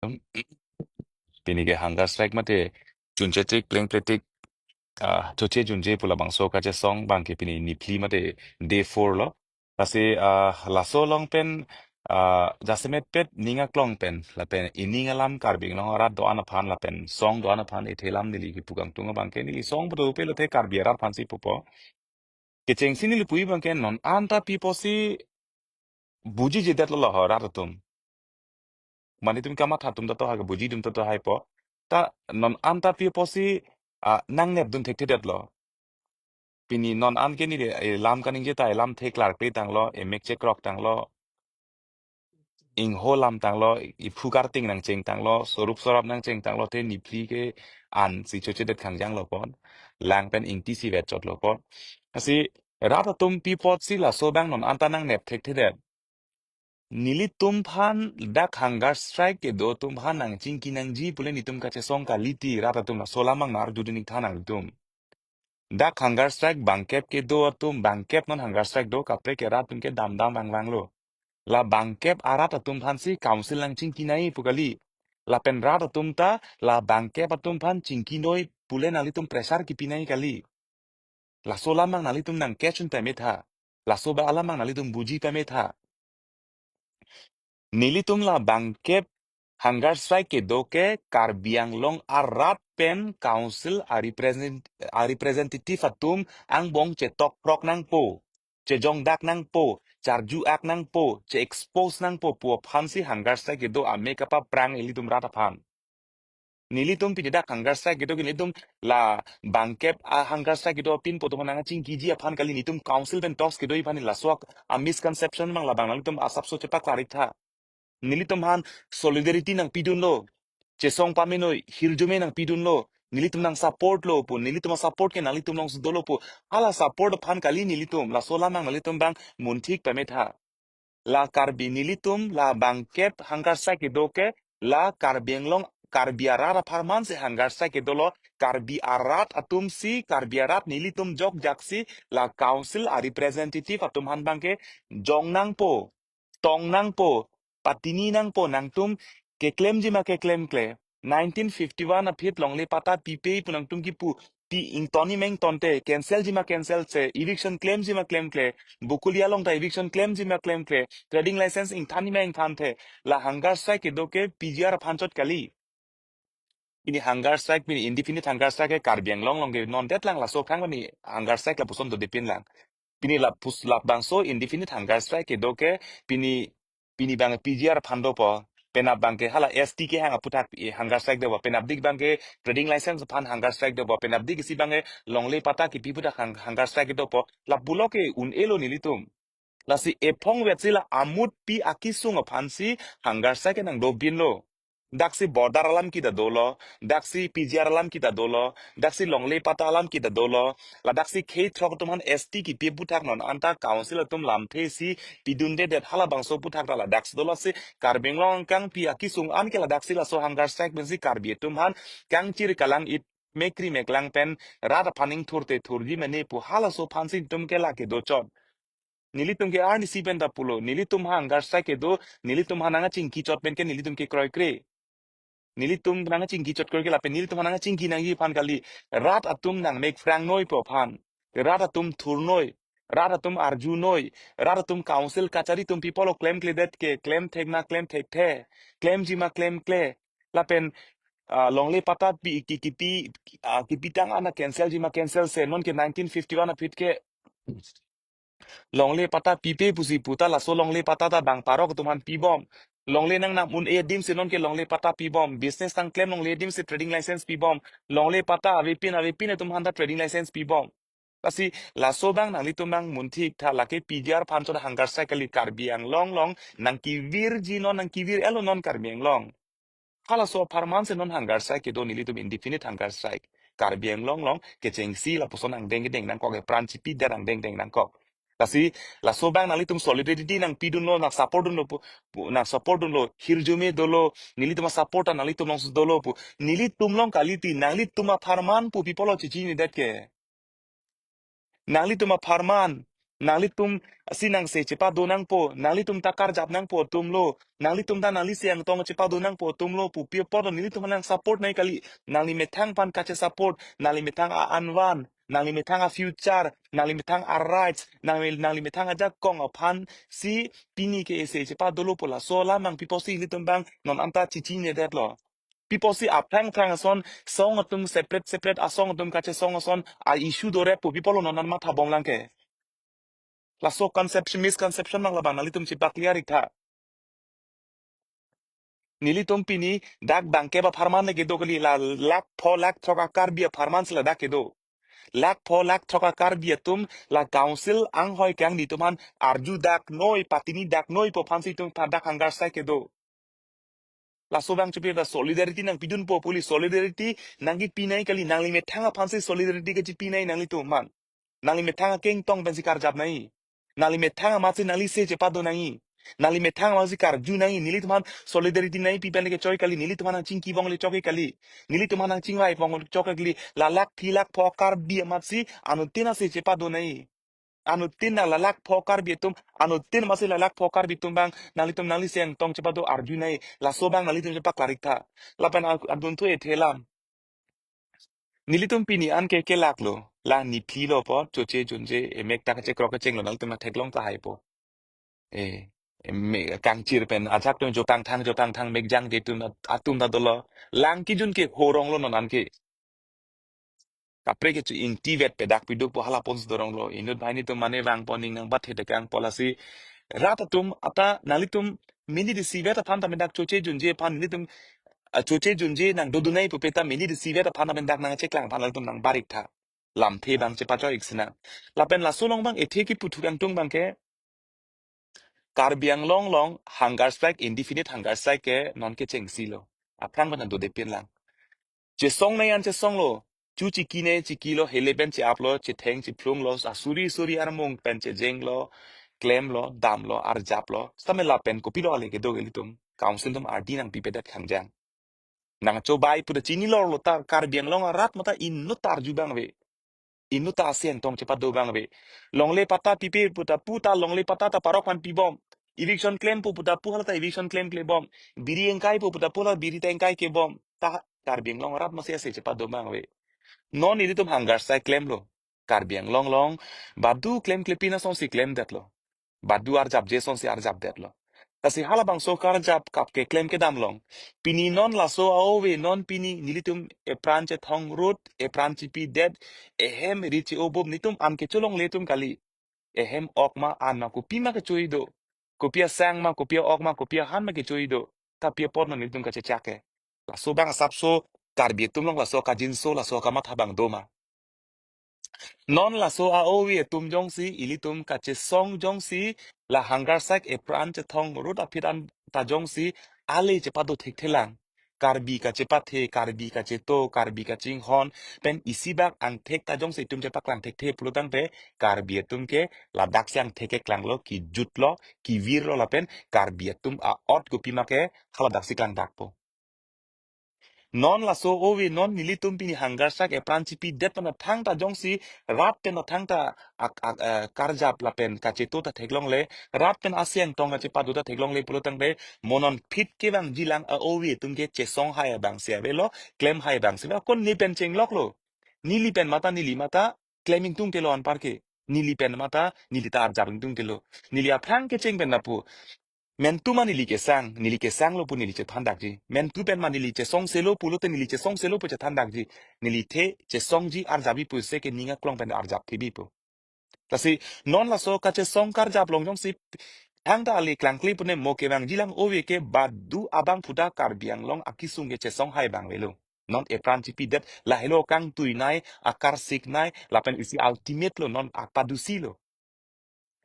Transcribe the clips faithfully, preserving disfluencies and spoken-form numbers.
Pini ke hunger strike mate chunche tik pleng pletik, ah, choche chunche pu labangso kachesong abang ke pini niphli mate day four lo. Lasi, ah, laso along pen, ah, jasemet pet ning aklong pen lapen ining alam Karbi Anglong arat do-an aphan lapen song do-an aphan ethe alam neli kipu kangtung abang ke neli song bedo pe lothe Karbi arat aphansi pupo. Kechengsi neli pu-i abang ke non anta pi apotsi buji jedet lo ho rat atum. Mane tum kamatha atum ta to ha buji atum ta to hai po. Ta non anta pi apotsi, ah, nangnep dun thekthedet lo. Pini non an ke neli, eh, lam kaningje ta, eh, lam thek klar pe tanglo, eh, mek chekrok tanglo, ingho lam tanglo, iphu karting nangcheng tanglo, sorup sorap nangcheng tanglo, te niphli ke ansi chochedet khangjang lo pon. Lang pen ingti si vetchot lo pon. Lasi rat atum pi apotsi laso abang non anta nangnep thekthedet. Nelitum aphan dak hunger strike kedo atum aphan nangchingki nangji pule nelitum kachesong kalite rat atum laso alam abang nar judin ik than nangtum. Dak hunger strike bangkep kedo atum, bangkep non hunger strike do kaprek ke rat atum ke damdam vangvang lo. La bangkep arat atum aphansi council nangchingki nangji pu kali. Lapen rat atum ta la bangkep atum aphan chingki noi pule nanglitum pressure kipi nangji kali. Laso alam abang nanglitum nang catch un pame tha. Laso abang alam abang nanglitum buji pame tha. Nelitum la bangkep hunger strike kedo ke Karbi Anglong arat pen council a represent, a representative atum angbong chetok prok nangpo, chejongdak nangpo, charju ak nangpo, che-expose nangpo pu aphansi hunger strike kedo amek apa prang ilitum rat aphan. Nelitum pini dak hunger strike kedo ke nelitum la bangkep a hunger strike kedo apin pu atum nangchingkiji aphan kali, nelitum council pen talks kedo aphan laso a misconception abang labang nelitum asapso chepaklari tha. Nelitum aphan solidarity nangpidunlo. Chesong pame noi, hirjume nangpidunlo. Nelitum nang support lo pu, nelitum a support ke nanglitum alongsi dolo pu. Hala support aphan kali nelitum, laso alam abang nanglitum abang munthik pame tha. La Karbi nelitum, la bangkep hunger strike kedo ke, la Karbi Anglong, Karbi arat apharman si hunger strike kedo lo, Karbi arat atum si, Karbi arat nelitum jokjak si, la council a representative atum aphan abang ke, jong nangpo, tong nangpo, patini nangpo, nangtum keklemji ma keklemkle. Nineteen fifty-one aphi longle patta pipe pu nangtum kipu, pi ington ji ma ingtonte, cancel ji ma cancel se, eviction klemji ma klemkle, Bokolia along ta eviction klemji ma klemkle, trading license ingthan ji ma ingthanthe, la hunger strike kedo ke P G R aphan chot kali. Pini hunger strike, pini indefinite hunger strike ke Karbi Anglong along ke non det lang, laso aphrang pini hunger strike lapuson dodepin lang. Pini lapus labangso indefinite hunger strike kedo ke pini, pini abang P G R aphan dopo. Penap abang ke hala S T kehang aputhak, eh, hunger strike dopo. Penapdik abang ke trading license aphan hunger strike dopo. Penapdik isi abang ke longle patta kipi aputhak hang-, hunger strike dopo. Lapulo ke un-elo nelitum. Lasi ephong vetsi la amut pi akesung aphansi hunger strike nangdobinlo. Daksi border alam kita dolo, daksi P G R alam kita dolo, daksi longle patta alam kita dolo, la daksi khei throk atum aphan S T kipi aputhak non anta council atum lamthe si pidundedet, halabangso aputhak ta la daksi dolo si Karbi Anglong angkang pi akesung an ke la daksi laso hunger strike pensi Karbi atum aphan kangchir kalang-it mekri meklang pen rat aphan ingthurte thurji mene pu halaso aphansi nelitum ke lake dochot. Nelitum ke arnisi pen ta pulo, nelitum hunger strike kedo, nelitum aphan nangchingki chot pen ke nelitum ke kroikre. Nelitum nangchingki chot kroikre lapen nelitum aphan nangchingki nangji aphan kali. Rat atum nangmek phrang noi pu aphan. Rat atum thur noi. Rat atum arju noi. Rat atum council kachari atum pi apotlo klemkledet ke, klem thek ma klem thekthe, klemji ma klemkle. Lapen, ah, longle patta pi, ki, kipi, ah, kipi tang ana cancel ji ma cancel se, non ke nineteen fifty-one aphi ke longle patta pipe pusi pu ta laso longle patta ta bang parok atum aphan pibom. Longle nangnam un-e adim si non ke longle patta pibom. Business nangklem longle adim si trading license pibom. Longle patta avepin avepin atum aphan ta trading license pibom. Lasi laso abang nanglitum nang munthik tha, lake P G R aphan chot hunger strike kali, Karbi Anglong along nangkevirji non, nangkevir-elo non Karbi Anglong. Halaso apharman si non hunger strike kedo, nelitum indefinite hunger strike. Karbi Anglong along kechengsi lapuson angdeng kedeng nangkok, epran chipidet angdeng deng nangkok. Lasi laso abang nanglitum solidarity nangpidunlo, nang support dunlo pu, pu, nang support dunlo, hirjume dolo, nelitum a support ta nanglitum alongsi dolo pu. Nelitum along kalite, nanglitum apharman pu pi apotlo chichinidet ke. Nanglitum apharman, Nanglitum si nangse chepado nangpo, nanglitum ta karjap nangpo atumlo, nanglitum ta nangli se angtong chepado nangpo atumlo pu pi apotlo nelitum nang support nangji kali. Nangli methang aphan kache support, nangli methang a-anvan, nangli methang a-future, nangli methang a-rights, nangli, nangli methang ajakong aphan si pini ke ese chepadolo pu laso alam abang pi apotsi ilitum abang non anta chichinedetlo? Pi apotsi aphrang phrang ason song atum separate separate asong atum kachesong ason a-issue do rep pu pi apotlo non an matha bomlang ke? Laso conception, misconception abang labang nanglitum chepa-clear ik tha. Nelitum pini dak bangkep apharman le kedo kali, la lakh pho lakh throk a-Karbi apharman si ladak kedo. Lakh pho lakh throk a-Karbi atum la council anghoi kang nelitum aphan arju dak noi, patini dak noi pu aphansi itum aphan dak hunger strike kedo. Laso abang chepi ta solidarity nangpidunpo pu kali, solidarity nangkepi nangji kali, nangli methang aphansi solidarity kachepi nangji nanglitum aphan. Nangli methang akeng tong pensi karjap nangji. Nangli methang amatsi nangli se chepado nangji. Nangli methang amatsi karju nangji. Nelitum aphan solidarity nangpi pen le kechoi kali, nelitum aphan nangchingki bong le chok kali. Nelitum aphan nangchingvai bong chok kali. La lakh phi lakh pho Karbi amatsi anuttin ase chepado nangji. Anuttin nang la lakh pho Karbi atum, anuttin amatsi la lakh pho Karbi atum abang nanglitum nangli se angtong chepado arju nangji. Laso abang nanglitum chepa-clear ik tha. Lapen a-, adun thu ethe alam. Nelitum pini an ke kelak lo, la niphli lo apot, choche junje, emek ta kachekrok kecheng lo, nanglitum ta theklong tahai po. Eh, emek kangchir pen, ajak tum jo pangthang, jo pangthang, mek jangje atum, atum ta dolo. Lang kejun ke horong lo non an ke. Kaprek ke chu ingti vet pe dak piduk po hala ponsi dorong lo. Inut banghini atum mane vangpo, ning nangbathe dekang po lasi. Rat atum ata nanglitum minit isivet aphan ta pen dak choche junje aphan nelitum, ah, choche junje nangdodun nangji pupe ta minit isivet aphan ta pen dak nangcheklang aphan nanglitum nangbar ik tha. Lamthe abang chepachoi ik sinang. Lapen laso along abang ethe kipu thu kangtung abang ke Karbi Anglong along hunger strike, indefinite hunger strike ke non kechengsi lo. Aphrang pen dodepin lang. Chesong nangji an chesong lo. Chu chiki nangji chiki lo, hele pen che-ap lo, chetheng chephlung lo, asuri suri armung pen chejeng lo, klem lo, dam lo, arjap lo. Sitame lapen kopilo ale kedo ke ilitum council atum ardi nangpipedet khangjang. Nangchobai pu ta chini lor lo ta Karbi Anglong arat mata inut ta arju abang ave. Inut ta ase angtong chepado abang ave. Longle patta pipe pu ta pu ta longle patta ta parok aphan pibom. Eviction klempo pu ta pu hala ta eviction klemklebom. Biri ingkaipo pu ta pu hala biri ta ingkaikebom. Ta Karbi Anglong arat amatsi ase chepado abang ave. Non ilitum hunger strike klemlo. Karbi Anglong along badu klemklepin asonsi klemdetlo. Badu arjapje asonsi arjapdetlo. Lasi halabangso karjap kap keklem kedam along. Pini non laso a-ove non pini nelitum epran chethong rut, epran chipidet, ehem ri che-obom nelitum an kecholongle atum kali. Ehem ok ma an ma kopima kecho-i do. Kopi asang ma, kopi a-ok ma, kopi ahan ma kecho-i do. Ta pi apot non nelitum kachechak ke. Laso abang asapso Karbi atum along laso kajinso laso kamatha abang do ma. Non laso a-ove atum jongsi, ilitum kachesong jongsi, la hunger strike epran chethong rut aphi anta jongsi, ale chepado thekthelang. Karbi kachepathe, Karbi kacheto, Karbi kachinghon, pen isi bak angthek ta jongsi itum chepaklang thekthe pulo tangte, Karbi atum ke ladaksi angthek keklanglo, kijutlo, kivirlo lapen Karbi atum a-ot kopima ke haladaksi klangdakpo. Non laso ove non nelitum pini hunger strike epran chipidet pen athang ta jongsi rat pen athang ta ak, ak, eh, karjap lapen kacheto ta theklongle, rat pen ase angtong kachepado ta theklongle pulo tangte mo non phit kevangjilang a-ove atum ke chesong hai abangsi avelo, klem hai abangsi avelo, kon ne pen chengloklo. Neli pen mata, neli mata klem ingtungtelo anpar ke. Neli pen mata, neli ta arjap ingtungtelo. Neli aphrang kecheng pen lapu. Mentu ma neli kesang, neli kesanglo pu neli chethandakji. Mentu pen ma neli chesongselo pulote neli chesongselo pu chethandakji. Nelithe chesongji arjapji pu seke ning aklong pen arjapthebi pu. Lasi non laso kachesong karjap along jongsi thangta ale klangkle pune mo kevangjilang ove ke badu abang puta Karbi Anglong akesung ke chesong hai abang avelo. Non epran chipidet lahelo kangtui nai, akarsik nai, lapen isi ultimate lo non apadusilo.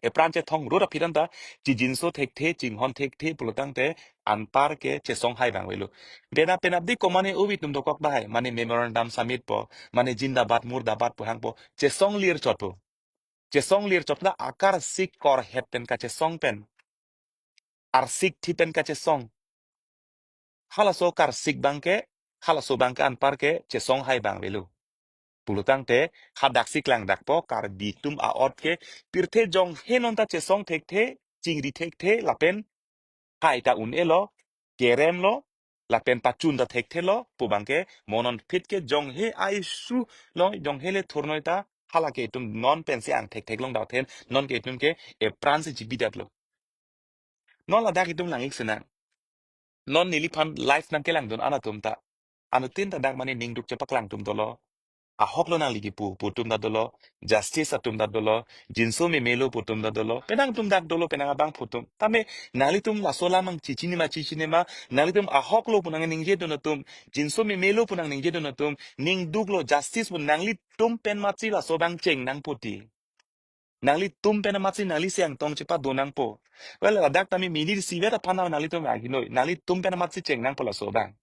Epran chethong rut aphi anta chijinso thekthe, chinghon thekthe pulo tangte anpar ke chesong hai abang avelo. Penap penapdi ko mane ove atum dokok dahai, mane memorandum submit po, mane zindabad murdabad pu hangpo, chesong lir chotpo. Chesong lir chot la akarsik korhet pen kachesong pen. Arsik thi pen kachesong. Halaso karsik abang ke, halaso abang ke anpar ke chesong hai abang avelo. Pulotangte, hadak si klangdakpo, Karbi atum a-ot ke, pirthe jonghe non ta chesong thekthe, chingri thekthe, lapen hai ta un-elo, kerem lo, lapen pachun ta thekthelo, pu abang ke, mo non phit ke jonghe a-issue lo, jonghe le thurnoi ta, hala ke itum non pensi angthek theklong dauthen, non ke itum ke epran si chibidetlo. Non ladak itum lang-ik sinang. Non neliphan live nangkelangdun anatum ta. Anuttin ta dak mane ningduk chepaklang atum dolo. Ahok lo nangli kipu, pu atum ta dolo. Justice atum ta dolo. Jinso memelo pu atum ta dolo. Penang atum dak dolo, penang abangphu atum. Tame nanglitum laso alam ang chechini ma chechini ma. Nanglitum ahok lo pu nangningjedun atum. Jinso memelo pu nangningjedun atum. Ningduk lo justice pu nanglitum pen matsi laso abang cheng nangpo ti. Nanglitum pen matsi nangli siang tong chepadun nangpo. Well, ladak tame mini sivet aphan nanglitum aginoi. Nanglitum pen matsi cheng nangpo laso abang.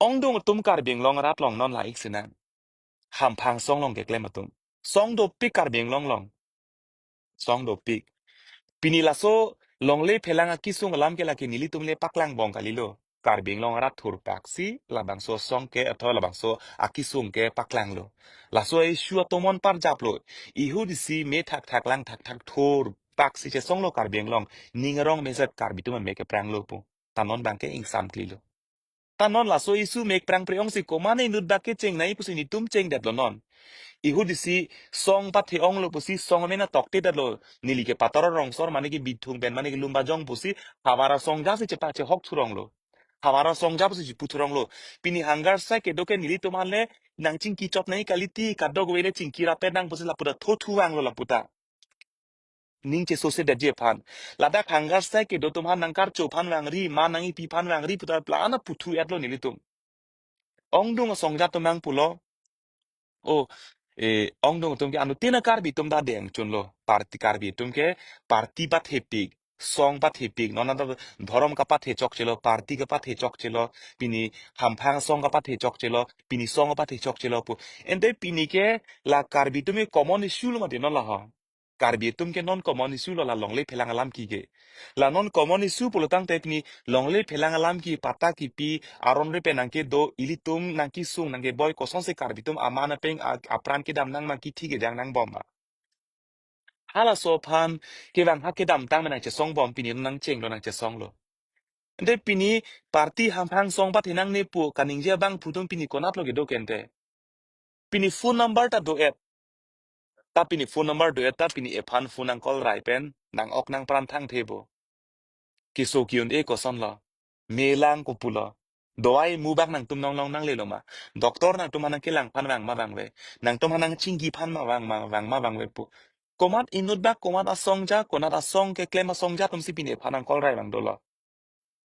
Ongdung atum Karbi Anglong arat along non lang-ik sinang. Hamphang asong along keklem atum. Asong dopik Karbi Anglong along. Asong dopik. Pini laso longle phelang akesung alam ke lake nelitum le paklangbom kalilo. Karbi Anglong arat thurpaksi labangso asong ke atho labangso akesung ke paklanglo. Laso issue atomon parjaplo. Ihudisi me thakthak lang thakthak thurpaksi chesonglo Karbi Anglong. Ning arong meset Karbi atum amek kepranglo pu. Ta non abang ke ingsamklilo. Ta non laso issue mek prangpre ongsi komat inut abang ke chengnei pusi netum chengdetlo non. Ihudisi asong pathe onglo pusi asong amen atokte detlo. Neli ke Pataro Rongsor mane ke Bithung pen mane ke Lumbajong pusi havar asong ja si chepa chehok thuronglo. Havar asong ja pusi chipu thuronglo. Pini hunger strike kedo ke nelitum ale nangchingki chotnei kali ti, kadokave le chingki rapet nang pusi lapu ta thothu vanglo lapu ta. Ning chesose detji aphan. Ladak hunger strike kedo atum aphan nangkarcho aphan vangri, ma nang-ipi aphan vangri pu ta la-an aputhu-etlo nelitum. Ongdung asong ja atum abang pulo. O, e, ongdung atum ke anuttin a Karbi atum ta deng chunlo. Party Karbi atum ke party pathepik, asong pathepik, non anta dhorom kapathe chokchelo, party kapathe chokchelo, pini hamphang asong kapathe chokchelo, pini asong kapathe chokchelo pu. Ante pini ke la Karbi atum ke common issue lo mati non la ho. Karbi atum ke non common issue lo la longle phelang alam ki ke. La non common issue pulotangte pini longle phelang alam ki patta kipi aron re pen nangkedo ilitum nangkesung nangkeboi kosonsi Karbi atum aman apeng a-, apran kedam nang ma kithi kejang nangbom ma. Halaso aphan kevang ha kedamtang ma nangchesongbom pini nangchenglo nangchesonglo. Ante pini party hamphang asong pathe nangne pu kaningje abangphu atum pini konatlo kedo ke ante. Pini phone number ta do-et. Ta pini phone number do-et ta pini ephan phone nang call rai pen nang-ok nangpran thangthebo. Keso ki-un-e kosonlo. Me lang kopulo. Dawai mu bak nangtum nonglong nanglelo ma. Doctor nangtum aphan nangkelang aphan vang ma vangve. Nangtum aphan nangchingki aphan ma vang ma vang ma vangve pu. Komat inut bak komat asong ja, konat asong keklem asong ja atumsi pini ephan nang call rai vang dolo.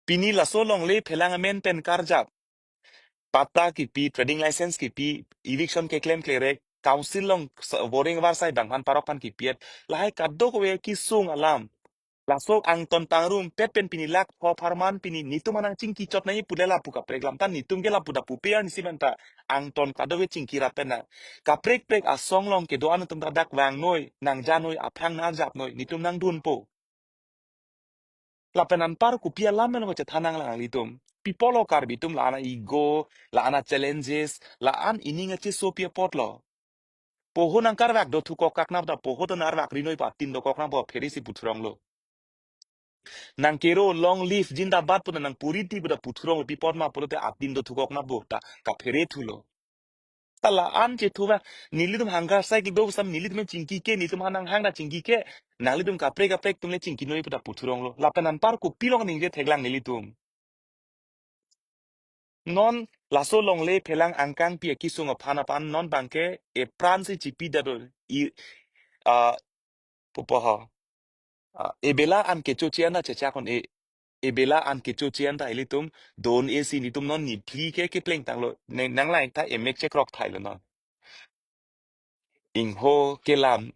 Pini laso longle phelang amen pen karjap. Patta kipi, trading license kipi, eviction keklem klerek, council along sa-, voring avarsai abang aphan parok aphan kipi-et. Lahai kadokave kesung alam. Laso angton pangrumpet pen pini lakh pho pharman pini netum aphan nangchingki chotnei pule lapu kaprek alam ta netum ke lapu ta pupe arnisi manta angton kadokave chingki rapet nang. Kaprek prek asong along kedo-an atum ta dak vangnoi, nangjanoi, aphrang nangjapnoi, netum nangdunpo. Lapen anpar kopi alam melo chethan nanglang ilitum. Pi apotlo Karbi atum la-an a-ego, la-an a-challenges, la-an ining achesopi apotlo. Poho nangkarvak dothukok kaknap ta poho ta narvak rinoi pa tin dokok nangpo pheresi puthuronglo. Nangkero long live jindabad pu ta nangpuriti pu ta puthuronglo pi apot ma pulote atin dothukok nangpo ta kaphere thulo. Ta la-an chethu ba, nelitum hunger strike do sam nelitum chingki ke, netum aphan nanghang ta chingki ke, nanglitum kaprek kaprek atum le chingkinoi pu ta puthuronglo. Lapen anpar kopilo kaningje theklang nelitum. Non laso longle phelang angkangpi akesung aphan aphan non abang ke epran si chipidetlo i, ah, pupo ho. Ah, ebela an kechoche an ta chechak un-e, ebela an kechoche an ta ilitum do-un-e si netum non niphli ke kepleng tanglo. Nang, nang lain ta emek chekrok thailo non. Ingho kelam,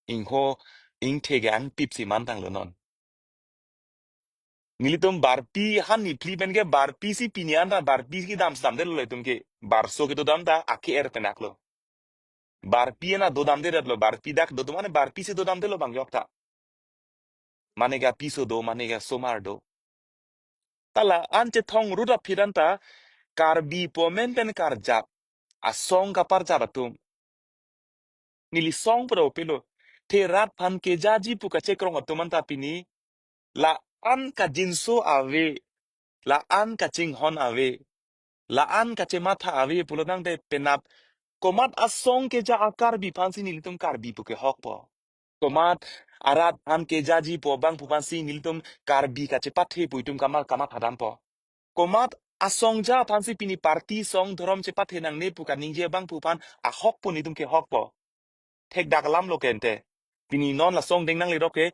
ingho ingthe ke angpip si man tanglo non. Nelitum barpi han niphli pen ke barpi si pini an ta barpi kedam damdetlo itum ke. Barso kedodam ta ake-er pen aklo. Barpi an ta dodamdetlo, barpi dak dodam ane barpi si dodamdetlo bang jok ta. Mane ke apiso do, mane ke asomar do. Ta la-an chethong rut aphi dan ta Karbi pu amen pen karjap. asong kaparjap atum. Neli song pura upelo. The rat aphan kejaji pu kachekrong atum anta pini la-an kajinso ave, la-an kachinghon ave, la-an kachematha ave pulo tangte penap komat asong keja a-Karbi aphansi nelitum Karbi pu kehokpo. Komat arat aphan kejaji pu abangphu aphansi nelitum Karbi kachepathe pu itum kamat kamatha dampo. Komat asong ja aphansi pini party song dhorom chepathe nangne pu kaningje abangphu aphan ahokpo, nelitum kehokpo. Thekdak alamlo ke ante. Pini non la song deng nanglerok ke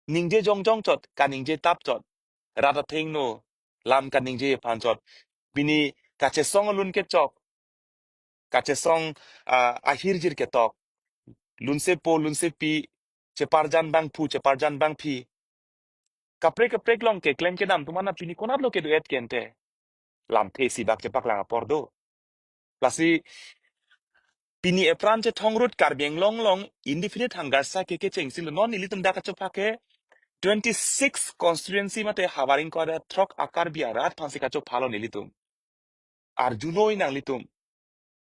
ningje jongjong chot, kaningje tap chot. Rat athengno, lam kaningje aphan chot. Pini kachesong alun kechok, kachesong, ah, ahirjir ketok. Lunsepo, lunsepi, cheparjan abangphu, cheparjan abangphi. Kaprek kaprek along keklem kedam atum anta pini konatlo kedo-et ke ante. Lamthe isi bak chepaklang apor do. Lasi pini epran chethongrut Karbi Anglong along indefinite hunger strike ke kechengsi lo. Non nelitum dak kachopha ke twenty-six constituency mate havar ingkoi ra throk a-Karbi arat aphansi kachophalo nelitum. Arjunoi nanglitum.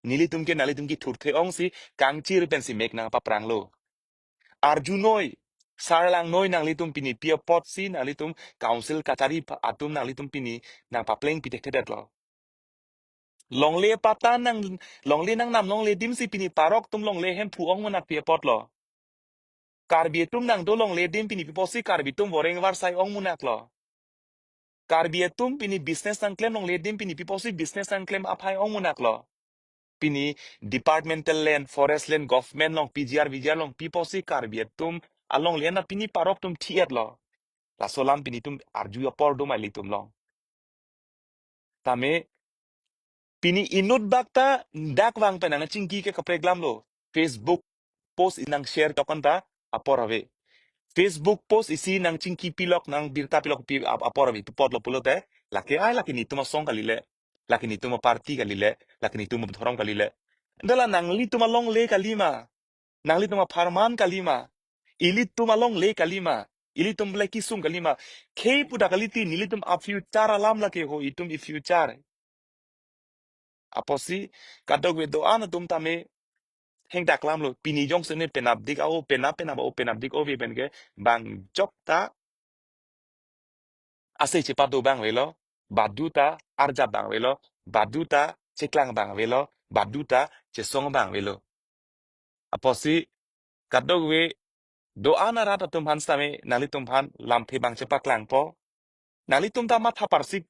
Nelitum ke nanglitum kethurthe ongsi kangchir pensi mek nangpapranglo. Arjunoi, sarlangnoi nanglitum pini pi apotsi nanglitum council kachari pa-, atum nanglitum pini nangpapleng pitekthedetlo. Longle patan nang, longle nangnam longle adim si pini parok atum longle hemphu ong munak pi apotlo. Karbi atum nangdo longle adim pini pi apotsi Karbi atum voreng varsai ong munaklo. Karbi atum pini business nangklem longle adim pini pi apotsi business nangklem aphai ong munaklo. Pini departmental land, forest land, government along P G R, V G R along pi apotsi Karbi atum alongle anta pini parok atum thi-etlo. Laso alam pini itum arju apor do ma ilitum along. Tame pini inut bak ta dak vang pen nangchingki ke kaprek alamlo. Facebook post isi nangshare tok anta apor ave. Facebook post isi nangchingki pilok, nangbirta pilok pi ap-, apor ave. Pu apotlo pulote, lake ai lake netum asong kalile, lake netum aparty kalile, lake netum adhorom kalile. Anta la nanglitum alongle kalima, nanglitum apharman kalima, ilitum alongle kalima, ilitum le kesung kalima. Khei pu dak kalite nelitum a-future alam lake ho, itum i-future. Apotsi kadokave do-an atum tame hengdak alamlo. Pini jongsi ne penapdik a-o, penap penap a-o, penapdik ove pen ke bang jokta ase chepado abang avelo, baduta arjap abang avelo, baduta cheklang abang avelo, baduta chesong abang avelo. Apotsi kadokave do-an arat atum aphan sitame nanglitum aphan lamthe abang chepaklangpo. Nanglitum ta matha parsik